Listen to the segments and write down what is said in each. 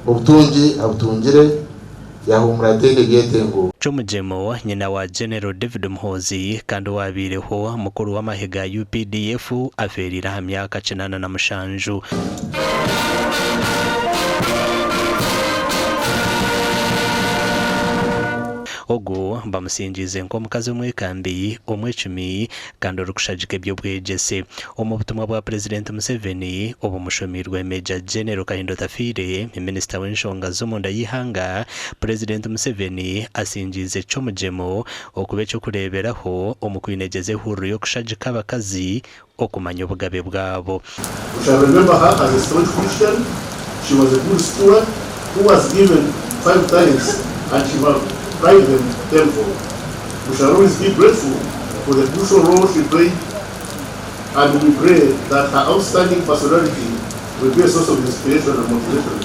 Obutungi abutungire, yaahuumura ataine byetengo. Kyomugyemo, nyina wa Genero David Muhoozi kandi owabaireho mukuru w'amahe ga UPDF afeereire aha myaka 87. Ogu bamusingiize nk'omukazi omwekambi, omwecumi kandi orikushagika eby'obwegyese. Omu butumwa bwa Purezidenti Museveni obumushomiirwe Major General Kahinda Otafiire, Minisita w'enshonga z'omunda y'eihanga, Purezidenti Museveni asingiize Kyomugyemo okuba eky'okureeberaho omu kwinegyeza ehururu y'okushagika abakazi okumanya obugabe bwabo. We shall remember her as a staunch Christian, she was a good steward who was given five tithes and she multiplied them tenfold. We shall always be grateful for the crucial role she played and we pray that her outstanding personality will be a source of inspiration and motivation.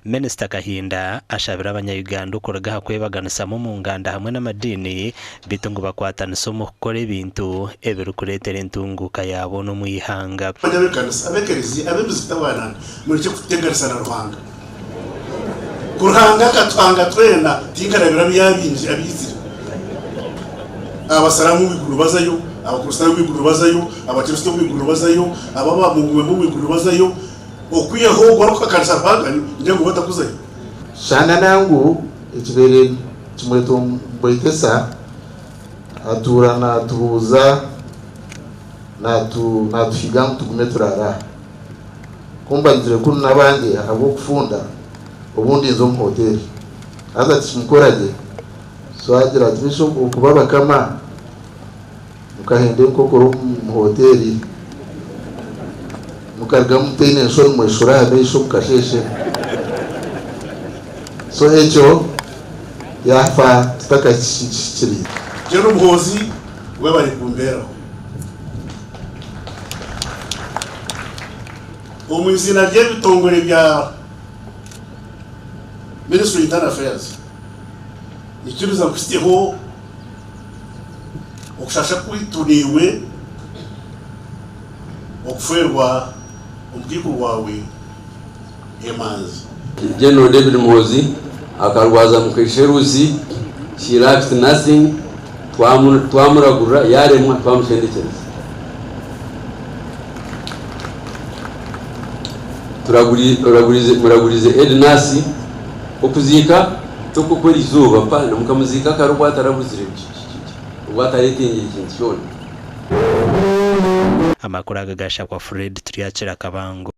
Minisita Kahinda ashabire abanya-Uganda okuruga aha kwebaganisamu omu nganda hamwe n'amadiini beitu ngu bakwatanise omu kukora ebintu ebirikureetera entunguuka ya boona omu ihanga. Ab'ekanisa, ab'ekereziya, ab'emizikiti abaananda, murekye kututeganisa na Ruhanga. Ku Ruhanga akatuhanga twena, tinkarabire abu yaabingire, abaizire. Abasiraamu omu iguru bazayo, Abakristaayo omu iguru bazayo, Abakristo omu iguru bazayo, ab'abamungwembe omu iguru bazayo, okwihaho ogwo arikuhakanisa Ruhanga ningira ngu bo batakuzayo. Shana nangu ekibaire nikimwetomboitesa, atuura naatubuuza, naatuhiga ngu tugume turaare aha. Ku mbangire kunu n'abangye ahabw'okufunda, obundi nza omu hoteeri. Haza tikimukora gye. So agira ati, Beitu okuba abakama mukahenda enkokora omu hoteeri, mukarugamu mutaine nshoni mweshura aha maisho mukasheeshe. So ekyo yaafa tutakakihikiriize. General Muhoozi webare kumbeeraho. Omu iziina ry'ebitongore bya Ministry of Internal Affairs, nyikiriza nkuhitsyeho okushasha kwaitu naiwe okufeerwa omukaikuru waawe emanzi. General David Muhoozi akarwaza Mukesheruzi, she lacked nothing, twamuragurira yaremwa twamushendekyereza. Muragurize Ednasi okuziika tokuko erizooba mpana mukamuziika kare obu atarabuzire obu ataretengire kintu kyona. Amakuru aga gashakwa Fred Turyakira Kabango.